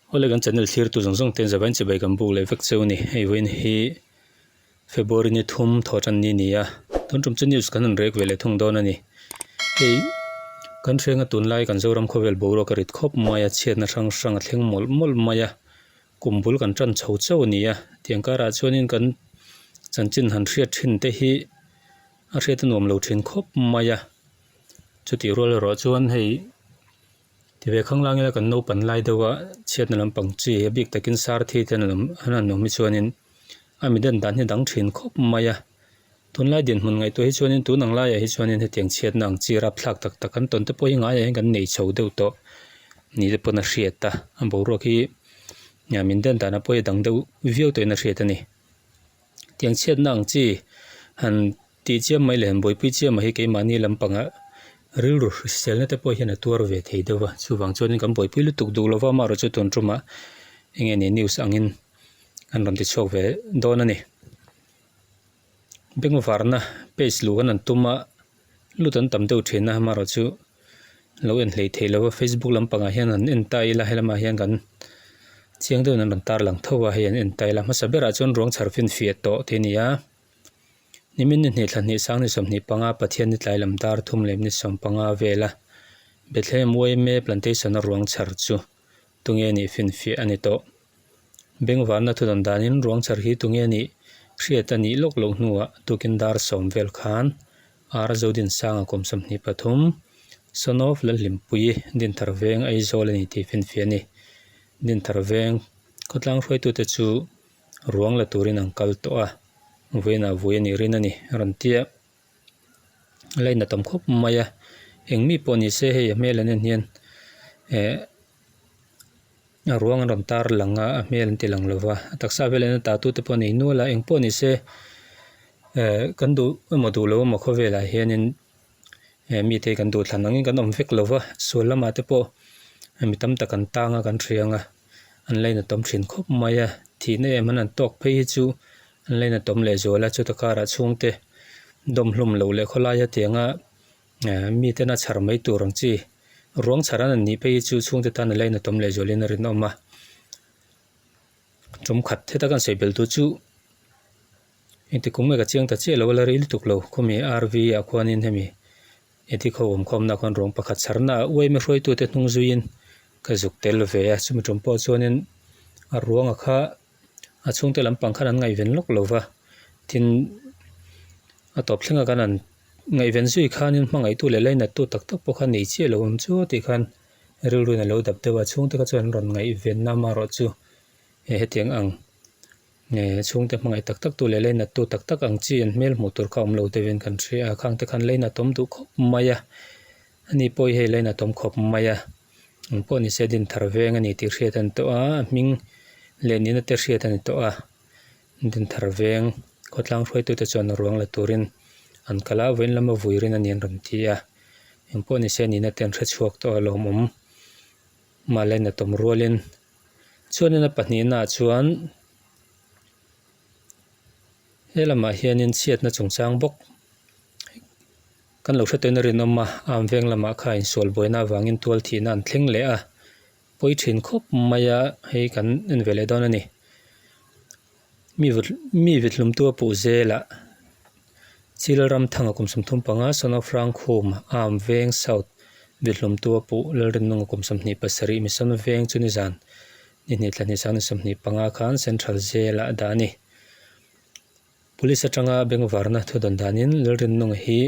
Awle kan channel thlirtu zawng zawng ten zavain chibai kan buk leh vek cheu a ni. Hei vawiin hi February ni thum thaw tan ni a ni a, tun tum chu news kan han rek ve leh thung dawn a ni. Hei kan hrenga tunlai kan Zoram khawvel boruak a rit khawp mai a, chhiatna hrang hrang a thleng mawlh mawlh mai a, kum bul kan tan chho chauh a ni a, tiang karah chuanin kan chanchin han hriat thin te hi a hriat a nuam lo thin khawp mai a, chutih rual erawh chuan hei. Ti ve khang lang ila kan naupan lai deuh a chhiatna lampang chi a bik takin sar thi te an han awm hi chuanin a mi den dan hi a dang thin khawp mai a. Tunlai dinhmun ngaihtuah hi chuanin tun ang laiah hi chuanin hetiang chhiatna ang chi rapthlak tak tak kan tawn te pawh hi ngaiah hian kan nei chho deuh tawh ni te pawn a hriat a, a boruak hi min den dan ah pawh hi a dang deuh viau tawhin a hriat a ni. Tiang chhiatna ang chi han tih chiam mai leh han buaipui chiam mai hi keimahni lampangah rilru hriselna te pawh hian a tuar ve thei deuh a, chuvang chuanin kan buaipui lutuk duh lova amaherawhchu tun tumah eng nge ni news angin an rawn ti chhuak ve dawn a ni. Bengvarna page luh kan han tum a, lut an tam deuh thin a amaherawhchu lo en hlei thei lo a facebook lampangah hian han en ta ila helamah hian kan chiang deuhin an rawn tar lang tho a hei an en ta ila hmasa berah chuan ruang chhar finfiah tawh tih a ni a nimin ni hnih thla hnih sang ni 25 Pathian ni tlai lam dar thum leh ni 15 vela Bethlehem yma plantation a ruang chhar chu tunge nih finfiah a ni tawh bengvarna thu dan danin ruang chhar hi tunge nih hriat a nih lawk loh hnuah tukin dar sawm vel khan Ar Zodinsanga kum 23, son of Lalhlimpuii, Dinthar Veng, Aizawl a ni tih finfiah a ni. Dinthar Veng khawtlang hruaitute chu ruang la turin an kal tawh a, vawiinah vui a nih rin a ni, a rawn ti a. Lain a tam khawp mai a, eng mi pawh ni se hei a hmel an en hian eh A ruang an rawn tar lang a, a hmel an ti lang lo va, a taksa velah hian a tatu te pawh a nei nual a, eng pawh ni se eh kan duh emaw duh lo emaw khawvelah hianin eh mite hi kan duh thlan angin kan awm vek lo va, sual lamah te pawh mi tam tak an tang a kan hriang a, an lainatawm thin khawp mai a, thihna em an han tawk phei hi chu an lainatawm lehzual a, chuta karah chhungte dawmhlum loh leh khawlaia tianga. Miten a chhar mai tur ang chi ruang chhar an nih phei hi chu chhungte tan a lainatawm leh zualin a rinawm a. Tum khat heta kan sawi belh tur chu engti kum nge ka chiang ta chiah lo a la rei lutuk lo khawmi RV ah khuanin hemi Edik ho awm khawmna khuan ruang pakhat chharna ah uaime hruaitute hnung zuiin ka zuk tel ve a chumi tum pawh chuanin a ruanga kha a chhungte lampang khan an ngaihven lawk lo va tin a tawp thlengah khan an Ngaihven zui khanin hmangaihtu leh lainattu tak tak pawh kha nei chiah lo awm chu tih khan rilruin a lo dap deuh a, chhungte kha chuan an rawn ngaihvenna amaherawh chu he hetiang ang chhungte hmangaih tak tak tu leh lainattu tak tak ang chi an hmel hmuh tur kha awm lo deuhin kan hria a, khangte khan lainatawm duh khawp mai a, ani pawh hi hei lainatawm khawp mai a, eng pawh nise Dinthar veng a ni tih hriat a ni tawh a, a hming leh nihna te hriat a ni tawh a. Dinthar veng khawtlang hruaitute chuan ruang la turin an kal a, vawiin lama vui rin a ni an rawn ti a, engpawh ni se nihna te an hre chhuak tawh a lawmawm mahlen a tawm rualin chuanin a pahnihnaah chuan he lamah hianin chhiatna chungchang bawk kan lo hre tawhin a rinawm a, am veng lamah kha insual buaina avangin tual thihna an thleng leh a. Pawi thin khawp mai a, hei kan en ve leh dawn a ni. Mi vut mi vithlumtu a puh zelah Chil ram thanga kum 35 Son of Rangkhum Arm Veng South vithlumtu a puh Lalrinnunga kum 27 Mission Veng chu nizan ni hnih thla hnih sang ni 25 khan Central Jail-ah dah a ni. Police atanga bengvarna thu dawn danin Lalrinnunga hi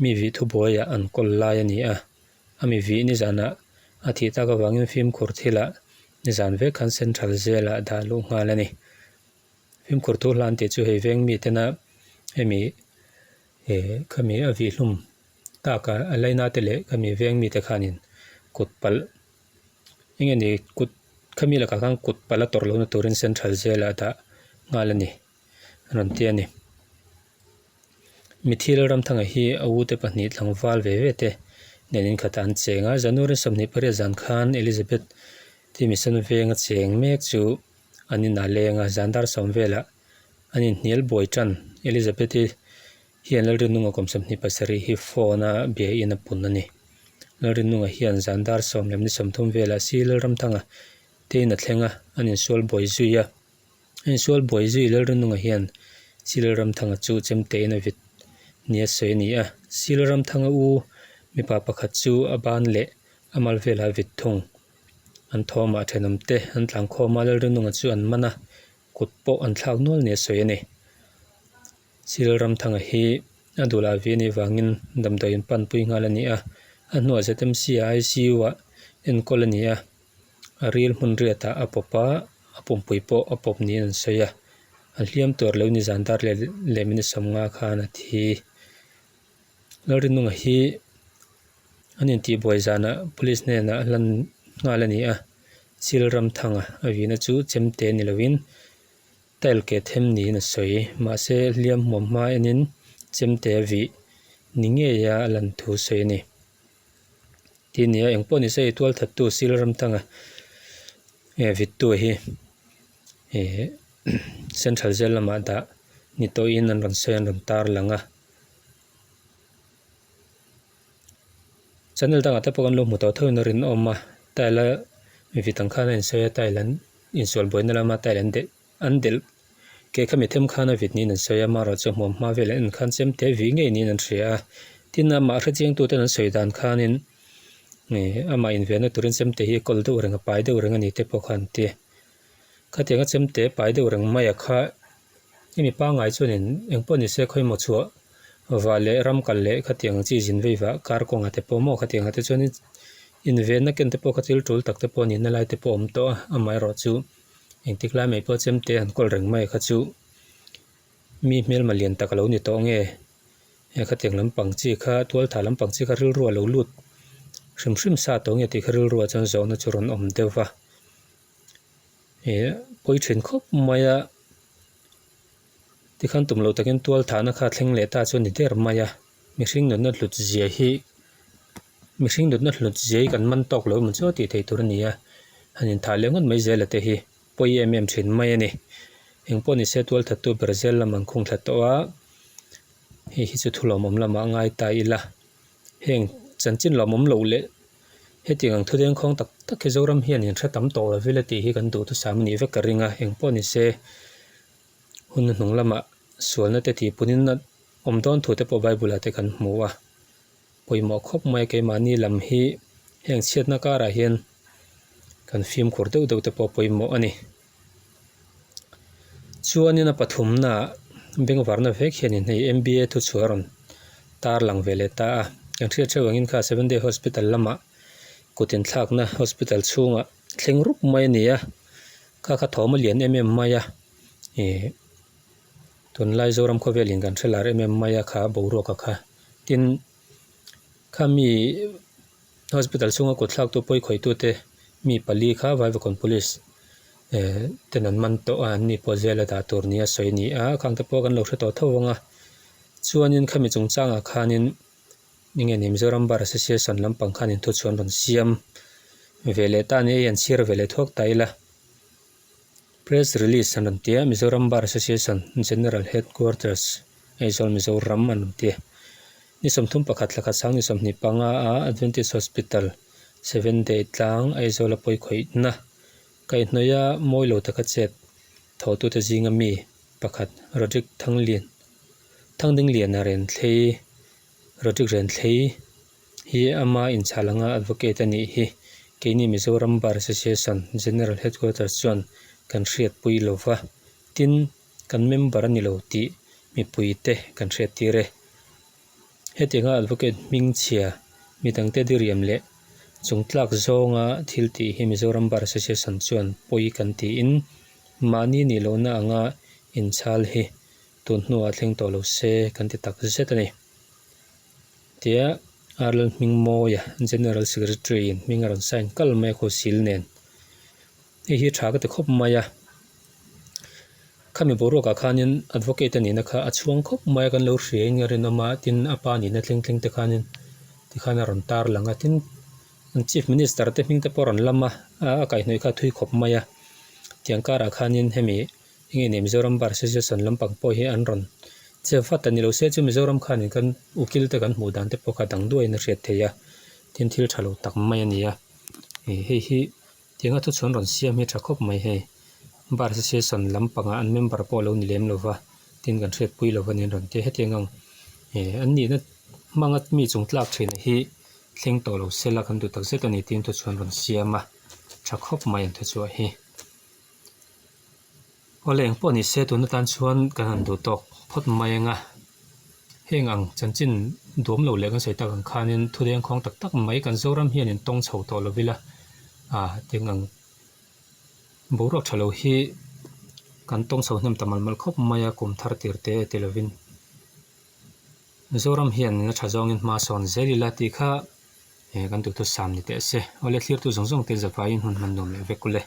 mi vih thubuaiah an kawl lai a ni a. A mi vih nizanah a thih tak avangin fimkhur thilah nizan vek khan Central Jail-ah dah luh nghal a ni. Fimkhur thu hlan tih chu hei veng mitena hemi eh khami a vih hlum taka a laina te leh khami veng mite khanin kut palh eng nge ni kut khami lakah khan kut palh a tawrh lohna turin Central Jail-ah dah nghal a ni a rawn ti a ni. Mithil Ramthanga hi a ute pahnih tlangval ve ve te nen inkhatah an cheng a, January 28 zan khan Elizabeth ti mission venga cheng mek chu an inah leng a, zan dar sawm velah an inhnial buai tan. Elizabeth-i hian Lalrinnunga kum 27 hi phone a bia in a pun a ni. Lalrinnunga hian zan dar sawm leh ni 30 velah si Lalramthanga. Te in a thleng a, an insual buai zui a. A insual buai zui Lalrinunga hian Silramthanga chu chemte in a vit nia sawi a ni a. Silramthanga u mipa pakhat chu a ban leh a mal velah a vit thung. An thawmah thenawmte an tlangkhawm a, Lalrinunga chu an man a, kut pawh an thlak nual nia sawi a ni. Silramthanga hi a duhlah vi anih vangin damdawi in panpui nghal a ni a, a hnuah ZMC ah ICU ah enkawl a ni a, a ril hmun riatah a pawp a, a pumpui pawh a pawp niin an sawi a, a hliam tur lo ni zan dar leh leh minute 50 khan a thi. Lalrinunga hi an intihbuai zanah police hnenah hlan nghal a ni a, Silramthanga a vihna chu chemte ni lovin Tile ke them niin a sawi. Mahse, hliam hmuam hma enin chemte a vih ni ngeia a lan thu sawi a ni. Ti nia, eng pawh nise i tualthattu Sil Ramthanga eh vittu hi eh Central Jail lamah dah ni tawhin an rawn sawi an rawn tar lang a. Channel dangah te pawh kan lo hmu tawh thoin a rinawm a, tile a vit ang khan a insawi a, tile an insual buaina lama tile an delh an delh ke kha mi them khan a vit niin an sawi a, amaherawhchu chu hmuam hma vel an en khan chem te vih ngei niin an hria a, tin amah hrechiang tuten an sawi dan khanin ih amah invenna turin chem te hi a kawl deuh reng a pai deuh reng a ni te pawh kha an ti. Khatianga chemte pai deuh reng mai a kha hemi pangngai chuanin engpawh ni se khawimaw chhuah vah leh ram kal leh khatiang chi zin vei vah kar kawngah te pawh maw khatiangah te chuanin invenna ken te pawh kha thil tul tak te pawh nihna lai te pawh a awm tawh a amaherawh chu engtik lai mai pawh chemte han kawl reng mai kha chu mi hmelma lian tak a lo ni tawh nge he khatiang lampang chi kha tualtha lampang chi kha rilru a lo lut hrim hrim sa tawh nge tih kha rilruah chuan zawhna chu rawn awm deuh va. Ih pawi thin khawp mai a tikhan tum loh takin tual thahna kha a thleng leh ta chu a ni der mai a mihring nunna hlut zia hi mihring nunna hlut zia hi kan man tawk lo emaw chu a tih theih tur a ni a han inthah leh ngawt mai zel a te hi pawi em em thin mai a ni engpawh ni se tual thattu ber zel lam an khung thla tawh a hei hi chu thu lawmawm lamah a ngai ta ila heng chanchin lawmawm loh leh. Hetiang ang thudengkhawng tak tak hi Zoram hian in hre tam tawh lo vil a tih hi kan duhthusam a nih vek ka ring a, eng pawh ni se hun hnung lamah sualna te tih punin a awm dawn thu te pawh Bible ah te kan hmu a, pawimawh khawp mai keimahni lam hi heng chhiatna karah hian kan fimkhur deuh deuh te pawh pawimawh a ni. Chuanin a pathumnaah bengvarna vek hianin hei MBA thuchhuah a rawn tarlang ve leh ta a. Kan hriat theuh angin kha Seven Day Hospital lamah kut inthlakna hospital chhungah thleng rup mai a ni a, kha kha thawm a lian em em mai a, ih tunlai Zoram khawvelin kan hre lar em em mai a kha boruaka kha. Tin, khami Hospital chhunga kut thlaktu pawi khawitute mi pali kha Vaivakawn Police eh ten an man tawh a, anni pawh zela dah tur nia sawi a ni a, khangte pawh kan lo hre tawh tho vang a. Chuanin khami chungchangah khanin enge ni Mizoram Bar Association lampang khanin thuchhuah an rawn siam ve leh ta a ni a, hei an chhiar ve leh thuak ta ila. Press release an rawn ti a, Mizoram Bar Association General Headquarters, Aizawl Mizoram an rawn ti a. Ni 31 thla khat sang ni 25 a Adventist Hospital, Seventh Day tlang, Aizawl a pawi khawihna kaihhnawih a mawi lo taka chet thawhtute zinga mi pakhat Rodrick Thanglian Thangdingliana Renthlei Rodrick Renthlei hi ama inchhal anga advocate a nih hi keini Mizoram Bar Association General Headquarters chuan kan hriatpui lova, tin kan member a ni lo tih mipuite kan hriattir e. Hetianga advocate hmingchhia midangte diriam leh chungtlak zawnga thil tih hi Mizoram Bar Association chuan pawi kan tiin mahni nih lohna anga inchhal hi tun hnuah thleng tawh lo se kan ti tak zet a ni. Tia Arlal Hmingmawia General Secretary in hming a rawn sign kal mai a khawsil nen. Hei hi tha ka ti khawp mai a. Khami boruakah khanin advocate a nihna kha a chhuang khawp mai a kan lo hria in a rinawm a tin a pa nihna thleng thleng te khanin tikhan a rawn tar lang a tin an chief minister te hming te pawh a rawn lam a a kaihhnawih kha a thui khawp mai a tiang karah khanin hemi Enge ni Mizoram Bar Association lampang pawh hi an rawn che vat a ni lo se chu Mizoram khanin kan ukil te kan hmuh dan te pawh kha dang duaiin a hriat theih a, tin thil tha lo tak mai a ni a, ih hei hi. Tianga thuchhuan rawn siam hi tha khawp mai hei. Bar Association lampangah an member pawh a lo ni lem lo va, tin kan hriatpui lo va nen rawn ti a. Hetiang ang eh an nihna hmanga mi chung tlak thin hi thleng tawh lo sela kan duh tak zet a ni tiin thuchhuan rawn siam a, tha khawp mai an thuchhuah hi. Awle eng pawh ni se tun atan chuan kan han duh tawk phawt mai ang a, heng ang chanchin duam lo leh kan sawi tak ang khanin thu dengkhawng tak tak mai kan Zoram hian in tawng chho tawh lo ila ah tiang ang boruak tha lo hi kan tawng chho hnem ta mal mal khawp mai a kum thar tir te ti lovin Mizoram hian a tha zawngin hma sawn zel ila tih kha kan duhthusam ni teh se. Awle thlirtu zawng zawng te zavaiin hun hman nuam leh vek ule.